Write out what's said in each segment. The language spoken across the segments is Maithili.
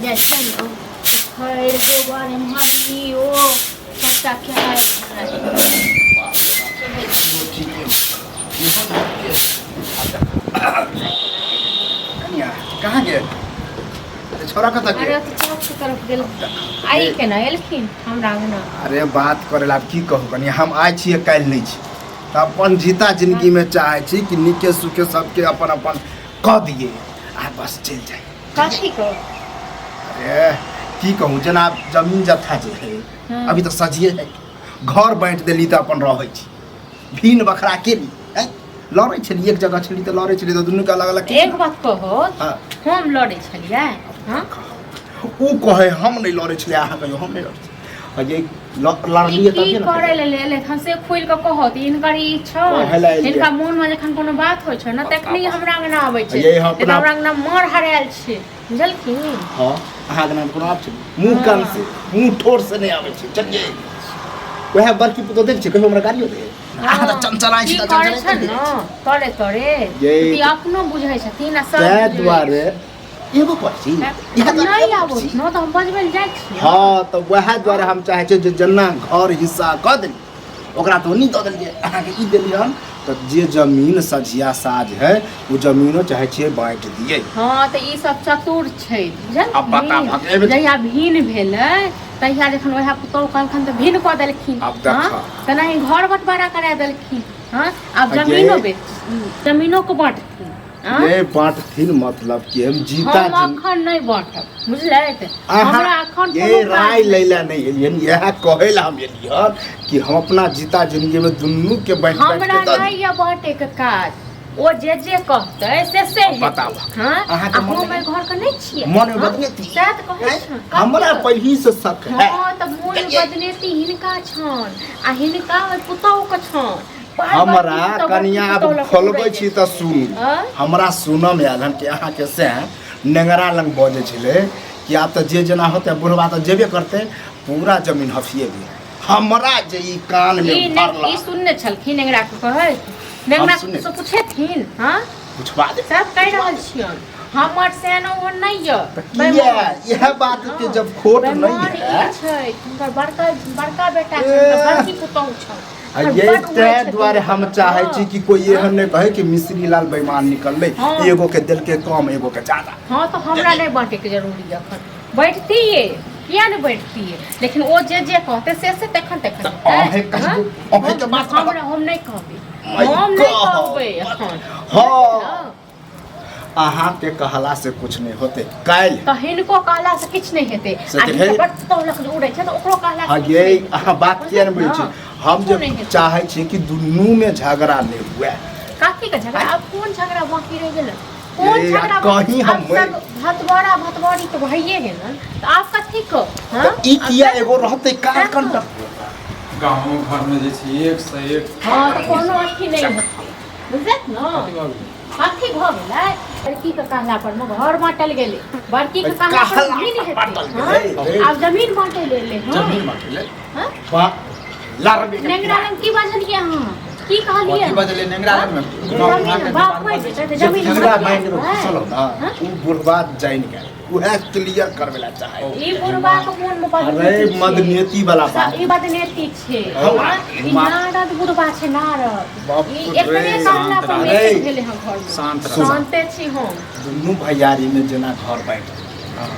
जाइ छै ने खैर गोबर एम्हर ई ओ सबटा खेनाइ। ठीक है, इहो नीके है। कनिया कहाँ गेल? अरे छोरा कतऽ अरे गेल? तऽ चौक के तरफ गेल। आई केना एलखिन हमरा अंगना? अरे बात करे ला आब की कहू कनिया, हम आइ छियै काल्हि नहि छी, तऽ अपन जीता जिंदगीमे चाहै छी कि नीके सुखे सबके अपन अपन कऽ दियै आ बस चलि जाइ। कथी को? अरे की कहू, जेना जमीन जथा जे है, अभी तऽ सजिए है, घर बाँटि देली तऽ अपन रहै छी, भिन बखरा केली। आँय, लड़ै छली, एक जगह छली तऽ लड़ै छली, तऽ दुनूके अलग अलग। एक बात कहो। हाँ। हम लड़ै छलियै? हाँ। ओ कहै हम नहि लड़ै छलियै, अहाँ कहियो हम नहि लड़ै छलियै। आ जे लड़लियै ई की तभिए ने। करे ले एलै हन से खुलि कऽ कहत हिनकर ई कहै छन। लए एलियै। हिनका मोन मे जखन कोनो बात होइ छै ने, तखनी हमरा अंगना आबै छै। ये हम नहि तऽ अपना- हमरा अंगना मर हरायल छै, बुझलखिन? हँ, अहाँके नाम कोनो आब छै मुँह कान से मुँह ठोर से नहि आबै छै। चलिए, वएह बड़की पुतोह देख छै, कहियो हमरा गाड़ियो दे। अहाँ तऽ चंचलाइ की छी तऽ करै चंचलाइ छै ने तोरे तोरे ये ई अपनो बुझै छथिन आ सब ताहि बुझै दुआरे एगो पर छी छै। इएह दुआरे नहि एगो पर आबो छी। ने तऽ हम बजबै लए जाइ छियै। हँ, तऽ वएह दुआरे हम चाहै छियै जे जेना घर हिस्सा कऽ देली, ओकरा तऽ ओनी दऽ देलियै, अहाँके ई देलियै हन, तऽ जे जमीन सझिया साझ है ओ जमीनो चाहै छियै बाँटि दियै। हँ, तऽ ई सब चतुर छै। आब बता बुझलखिन? भक- एहिमे- जहिया भिन भेलै तहिया जखन वएह पुतहु कहलखिन तऽ भिन कऽ देलखिन। आब देखऽ। हँ, तेनाही घर बंटवारा करा देलखिन। हँ, आब आ ये- जमीनो बेच जमीनो के बाँटथिन। हँ? ये बाँटथिन मतलब कि हम जीता हम जिन अखन नहि बाँटब, बुझलथि? अहाँ हमरा अखन ये कोनो काज राय नहि। लै लए नहि एलियन, इएह कहै लए हम एलियन कि हम अपना जीता जिंदगी में दुनू के बाँटि बाँटि हमरा के दऽ नहि यऽ बाँटे के काज, ओ जे जे कहतै से से हेतै। बताबऽ। हँ। अहाँके आ मन हम मे- एहि घर के नहि छियै। मन मे हँ? बदनेती। सएह तऽ कहै आँय? छी। हमरा पहिलही से शक है। हँ, तऽ मोन बदनेती हिनका छन आ हिनका ओहि पुतहु के छन। बार बार हमरा पुतहु कनिया आब पुतहु लऽ कऽ खोलबै उड़ै छी तऽ सुनू। आँय? हमरा सुनऽ मे आयल हन कि अहाँके से नेंगरा लग बजै छलै कि आब तऽ जे जेना होतै, बुढ़बा तऽ जेबे करतै, पूरा जमीन हफिएबै। हमरा जे ई कान मे ई नहि भरला। ई सुनने छलखिन नेंगरा के कहैत? नेंगरा सुनने से पूछेथिन? हँ। पुछवा दे। सब कहि रहल छियनि, हमर सेन ओ नहि यऽ। तऽ किया इएह बात के जब खोट नहीं बेईमान है ई छै, हुनकर बड़का बड़का बेटा छै, ए। हुनकर बड़की पुतहु छै। आ ये बड उड़ै ताहि छथिन। दुआरे हम चाहै छी कि कोई एहन नहि कहे कि मिश्री लाल बेईमान निकललै, एगो के देलकै कम, एगो के ज्यादा। हँ, तऽ हमरा नहि बाँटैके जरूरी यऽ अखन। बैठतियै, किया नहि बैठतियै, लेकिन ओ जे जे कहतै से से तखन तखन तऽ हेतै। अहें कहियौ, हँ? अहें के बात हमरा हम नहि कहबै। My हम नहि God! कहबै अखन। हँ, अहाँके कहला से कुछ नहि होते काल्हि। तऽ हिनको कहला से किछु नहि हेतै। से आ तऽ हिनकर भेल। बड़ पुतहु लऽ कऽ जे उड़ै छै तऽ ओकरो कहला हाँ से किछु ये नहि हेतै। अहाँ बात किया नहि बुझै छी? हँ, हम किछो जे नहि हेतै। चाहै छी कि दुनूमे झगड़ा नहि हुए। कथी के झगड़ा? आब कोन झगड़ा बाकी रहि गेलै? कोन ए, झगड़ा? कहीं हम आब सब भतबरा भतबरी तऽ भइए गेलन, तऽ आब कथी के? हँ? तऽ ई किया एगो रहतै कार कंटक। गाँव घरमे जे छै एक से एक। हँ, तऽ कोनो अथी नहि हेतै, बुझलक ने? कथी भऽ गेलै? कथी भऽ गेलै? बड़की के कहला पर मे घर बाँटल गेलै, बड़की के कहला पर कहला जमीन पर हेतै। बाँटल हँ? गेलै। आब जमीन बाँटै लेल हँ? जमीन बाँटै लेल। हँ? बा लड़बे के नेंगरा लग की बजलियै अहाँ? की कहलियै? कथी बजलै नेंगरा लगमे? जमीन बाप मरि जेतै तऽ जमीन झगड़ा बाँटि मानि जायत। घुसल ना। हँ? ओ बुढ़बा जानि गेल, उएह क्लियर करबै लए चाहै। ई बुढ़बा के मोन मे अरे बदनेती छै। मदनेती वाला बात। ई बदनेती छै। हमरा हँ? ई नारद बुढ़बा छै, नारद। बाप ई रे, एकरे कहला पर अरे। मैसेज भेलै हँ घर मे। शांत रह। शान्ते छी हम। दुनू भैयारी में जेना घर बांटि देलियै,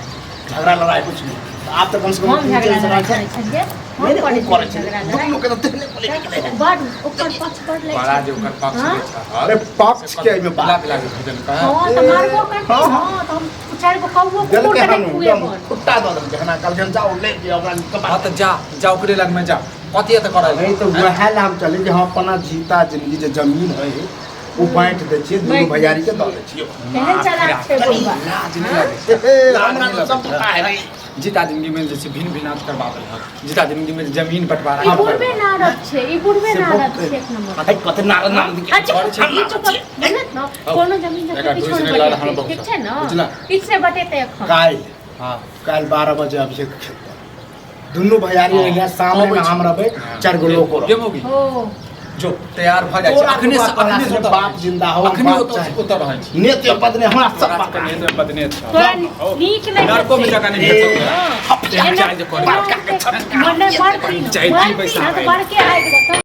झगड़ा लड़ाई कुछ नहीं, तऽ आब तऽ कम से कम हम झगड़ा टेंशन लड़ाई छै। करै छलियै? हम नहि, नहि, करै ओ करै छलियै छलै झगड़ा लड़ाई? दुनू के तऽ तेहने बोले निकले है। बड ओकर पक्ष बड लै बड़ा छै। जे ओकर पक्ष हँ? लै छहक, अरे पक्ष के एहिमे मिला बात मिला के भेजलकै। हँ, तऽ मारबो करतै। हँ, हँ। हँ, तऽ हम चारि गो कौओ कुकुर देलकै के हन नहि एकदम खुएबन। खुट्टा दऽ देलकै हन, कहलकै जाउ ले लिअ ओकरा कपार। हँ, तऽ जा जा, ओकरे लगमे जा, कथी एतऽ करल? नहीं तऽ वएह लए हम चली कि हम अपना जीता जिंदगी जे जमीन है ओ बांटि दै छियै, दुनू बाँटि दै भैयारी के दऽ छियै। दै छियै। केहन चालाक छै बुढ़बा। लाज नहि लागै छै? हे, लाज हमरा नहि तऽ सब लगै पता है रे। छै? जीता जिंदगी में जे छै भिन्न भिनात करबा देलक, जीता जिंदगी में जमीन बंटवारा ई करबा बुढ़बे देलक। नारद छै, ई बुढ़बे से नारद बहुत- छै, एक नंबर। है, कते नारद नाम दिखे। अच्छा, ई चुप बुझलत ने, कोनो जमीन एकरा जथा किछो घुसि नहि नहि लड़ हमरा बटेतै, बहुत ठीक छै ने? बुझला? किछु नहि बटेतै एखन। काल्हि हँ। काल्हि 12 बजे अभिषेक खेत पर दुनू भैयारी हँ, रहिया, सामने अबै में छी। हम रहबै, हँ। चारि गो लोको गे रहबै। मौगी हो। जो तैयार भऽ जाइ छै। तोरा अखने से तोरा अखने से कहला से बाप जिंदा हो, अखने बाप ओतऽ चाहे। ओतऽ रहै छी। नेते बदने हमरा सब तोरा पता। नेते बदने छौ। तोरा नीक नहि नरको में हेतै। जगह नहीं भेटतौ तोरा। एना- चाय जे करै। एना मने मरती चाय मरती पैसा ना तऽ आइ। बड़के आबि जेतौ।